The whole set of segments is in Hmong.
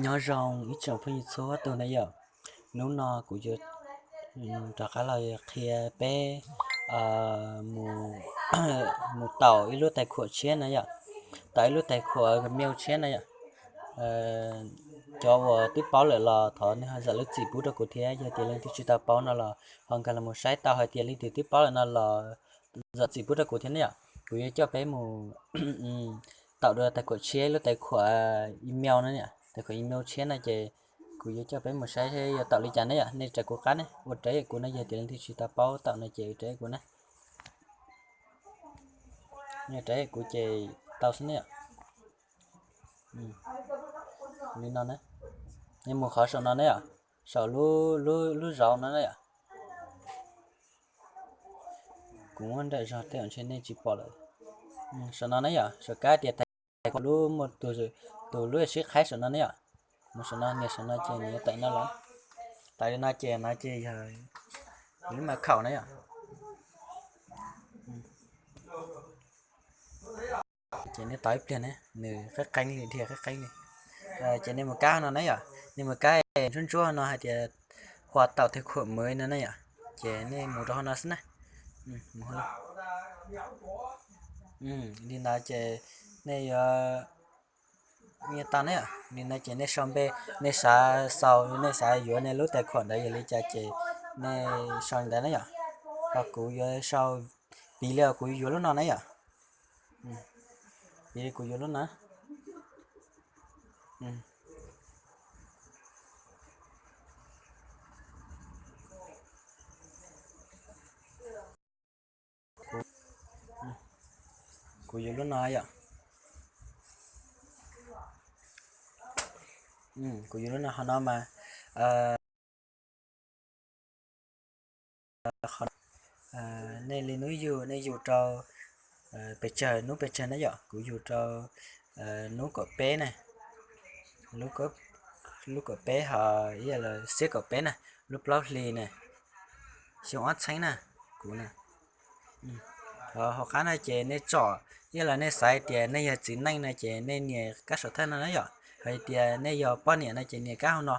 Nyob zoo ib tsoom phooj ywg txhua tus na yom. Hnub no kuv yuav rov qab los qhia peb mus taum ib lub tais khuam tshiab na yom, taum ib lub tais khuam Gmail tshiab na yom. Cov uas twb paub lawm los thov nej ho zam lub txim pub rau kuv thiab, yog tias leej twg tsis tau paub no los ho nkag los mus saib tau, hais tias leej twg twb paub lawm no los zam txim pub rau kuv thiab ne yom. Kuv yuav coj peb mus taum dua tais khuam tshiab, lub tais khuam email na yom, tais khuam email tshiab na ces kuv yuav coj peb mus saib yuav taum li cas ne yom. Nej raws kuv qab ne, ua raws kuv na, yog tias leej twg tsis tau paub taum no ces ua raws kuv na. Nej raws kuv ces tau xwb ne yom. Li no na, nej mus qhov saum no ne yom, saum lub zauv no ne yom. Kuv muab nrawm zog tej ntshe nej tsis pom lawm. Saum no ne yom, saum kab tias tais khuam lub muaj tus lub sib qhaib saum no ne yom. Mus saum no, nias saum no ces nws yuav tawm no los. Tawm li no ces no ces yog lub mật khẩu na yom. Ces nej tos ib pliag ne, nws qeeb qeeb li, dhia qeeb qeeb li. Ces nej mus kab no na yom, nej mus kab ntsuab ntsuab no hais tias ขอตอบเติมเงิน no na yom. Ces nej mus rau hauv no xwb na. Li ntawd ces nej yuav, nej tau ne yom. Li ntawd ces nej sau npe, nej xav sau, nej xav yuav nej lub tais khuam ntawd yog li cas ces nej sau li ntawd na yom. Ho kuv yuav sau, piv li kuv yuav lub no na yom. Piv li kuv yuav lub no. Kuv yuav lub no yom. Kuv yuav lub no, ho no mas nej li hnub yug, nej yug rau pes tsawg, hnub pes tsawg na yom. Kuv yug rau hnub kaum peb na, lub kaum peb ho, ib yam li xiab kaum peb na, lub plaub hlis na, xyoo ob txheeb na, kuv na. Hauv qab no ces nej tsom, ib yam li nej xav hais tias nej yog txiv neej no ces nej nias kab saum thawj no na yom. Hais tias nej yog poj niam no ces nias kab hauv no,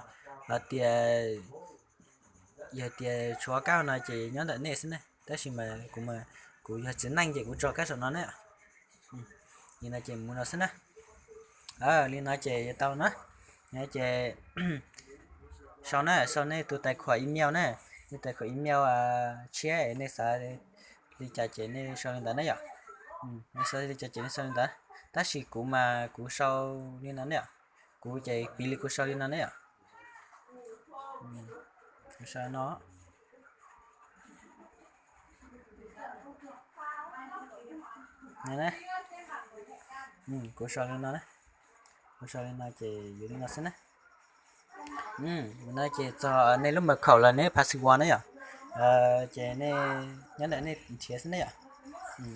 hais tias, yog tias tshuav kab hauv no ces nyob ntawm nej xwb ne. Tab sis mas kuv, kuv yog txiv neej ces kuv tso kab saum no ne. Li no ces mus no xwb na. Li no ces yuav tau na. Ces sau na, sau nej tus tais khuam email na, nej tais khuam email tshiab, nej xav li cas ces nej sau li ntawd na yom. Nej xav li cas ces nej sau li ntawd. Tab sis kuv mas kuv sau li no ne yom. Kuv ces piv li kuv sau li no ne yom. Kuv sau no. Kuv sau li no, kuv sau li no ces yuav li no xwb na. No ces txog nej lub mật khẩu los nej password na yom. Ces nej nyob ntawm nej nrhiav xwb na yom.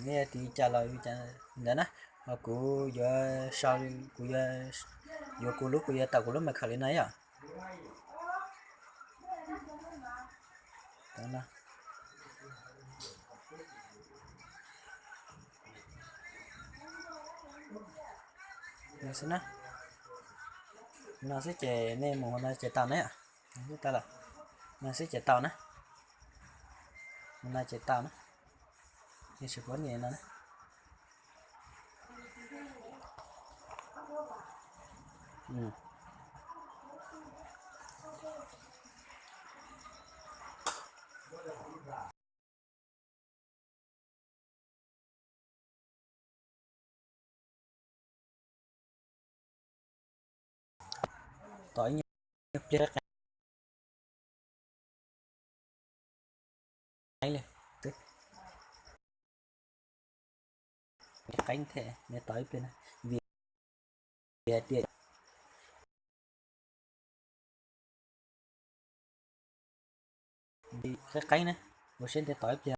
Nej yuav tiv cas los ntawd na. Ho kuv yuav sau, kuv yuav, yuav kuv lub, kuv yuav tau kuv lub mật khẩu li no yom. No xwb na. No xwb ces nej mus no ces tau na. No xwb ces tau na. No ces tau na. Ces tsis pub nias no na. Tos ib nyuag pliag. Qeeb li, qeeb thiab, nej tos ib pliag na, vim hais tias qeeb qeeb na, ua siab ntev tos ib pliag.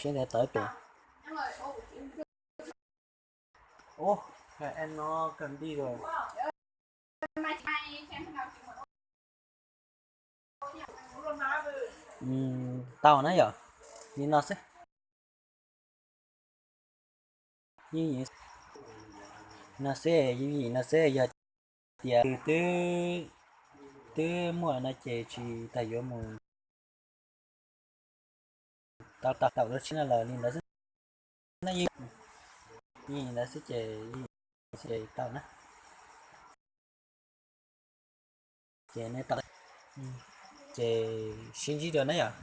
Siab ntev tawv pem. Ub, no kawg nti lawm. Tau na yom, li no xwb. Yeej no xwb, yeej yim no xwb, yog tias twb, twb muaj no ces tsis tas yuav mus tau tau tau lub tsheb no lawm li ntawd xwb. No yeej yim ntawd xwb ces yeej tau na. Ces nej tau, ces sib ntsib dua na yom.